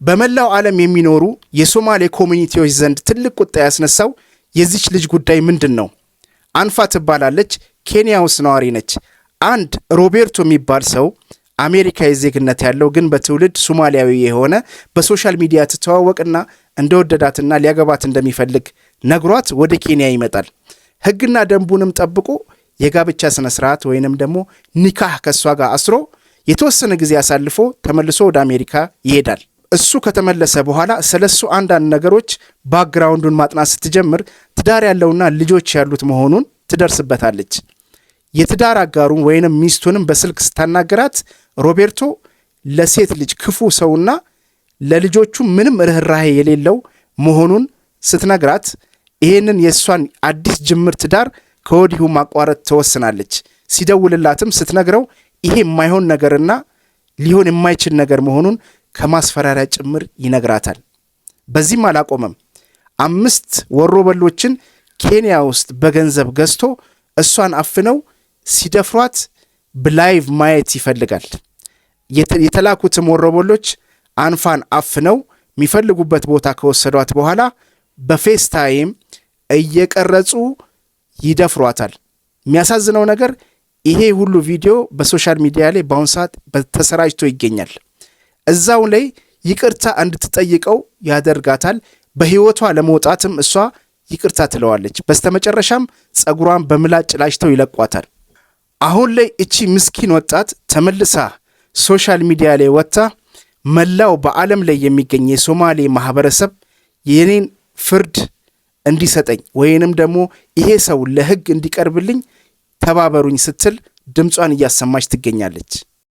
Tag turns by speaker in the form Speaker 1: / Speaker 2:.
Speaker 1: በመላው ዓለም የሚኖሩ የሶማሌ community ዎች ዘንድ ትልቅ ቁጣ ያስነሳው የዚች ልጅ ጉዳይ ምንድን ነው? አንፋ ትባላለች። ኬንያ ውስጥ ነዋሪ ነች። አንድ ሮቤርቶ የሚባል ሰው፣ አሜሪካዊ ዜግነት ያለው ግን በትውልድ ሶማሊያዊ የሆነ፣ በ social media ትተዋወቅና እንደወደዳትና ሊያገባት እንደሚፈልግ ነግሯት ወደ ኬንያ ይመጣል። ሕግና ደንቡንም ጠብቆ የጋብቻ ስነ ስርዓት ወይንም ደግሞ ኒካህ ከእሷ ጋር አስሮ የተወሰነ ጊዜ አሳልፎ ተመልሶ ወደ አሜሪካ ይሄዳል። እሱ ከተመለሰ በኋላ ስለሱ አንዳንድ ነገሮች background ኡን ማጥናት ስትጀምር ትዳር ያለውና ልጆች ያሉት መሆኑን ትደርስበታለች። የትዳር አጋሩን ወይንም ሚስቱንም በስልክ ስታናገራት ሮቤርቶ ለሴት ልጅ ክፉ ሰውና ለልጆቹ ምንም ርኅራሄ የሌለው መሆኑን ስትነግራት ይህንን የእሷን አዲስ ጅምር ትዳር ከወዲሁ ማቋረጥ ትወስናለች። ሲደውልላትም ስትነግረው ይሄ የማይሆን ነገርና ሊሆን የማይችል ነገር መሆኑን ከማስፈራሪያ ጭምር ይነግራታል። በዚህም አላቆመም። አምስት ወሮበሎችን ኬንያ ውስጥ በገንዘብ ገዝቶ እሷን አፍነው ሲደፍሯት በ live ማየት ይፈልጋል። የተላኩትም ወሮበሎች አንፋን አፍነው የሚፈልጉበት ቦታ ከወሰዷት በኋላ በ FaceTime እየቀረጹ ይደፍሯታል። የሚያሳዝነው ነገር ይሄ ሁሉ ቪዲዮ በ social media ላይ በአሁኑ ሰዓት ተሰራጭቶ ይገኛል። እዛው ላይ ይቅርታ እንድትጠይቀው ያደርጋታል። በህይወቷ ለመውጣትም እሷ ይቅርታ ትለዋለች። በስተመጨረሻም ጸጉሯን በምላጭ ላጭተው ይለቋታል። አሁን ላይ እቺ ምስኪን ወጣት ተመልሳ social media ላይ ወጥታ መላው በዓለም ላይ የሚገኝ የሶማሌ ማህበረሰብ የኔን ፍርድ እንዲሰጠኝ ወይንም ደግሞ ይሄ ሰው ለህግ እንዲቀርብልኝ ተባበሩኝ ስትል ድምጿን እያሰማች ትገኛለች።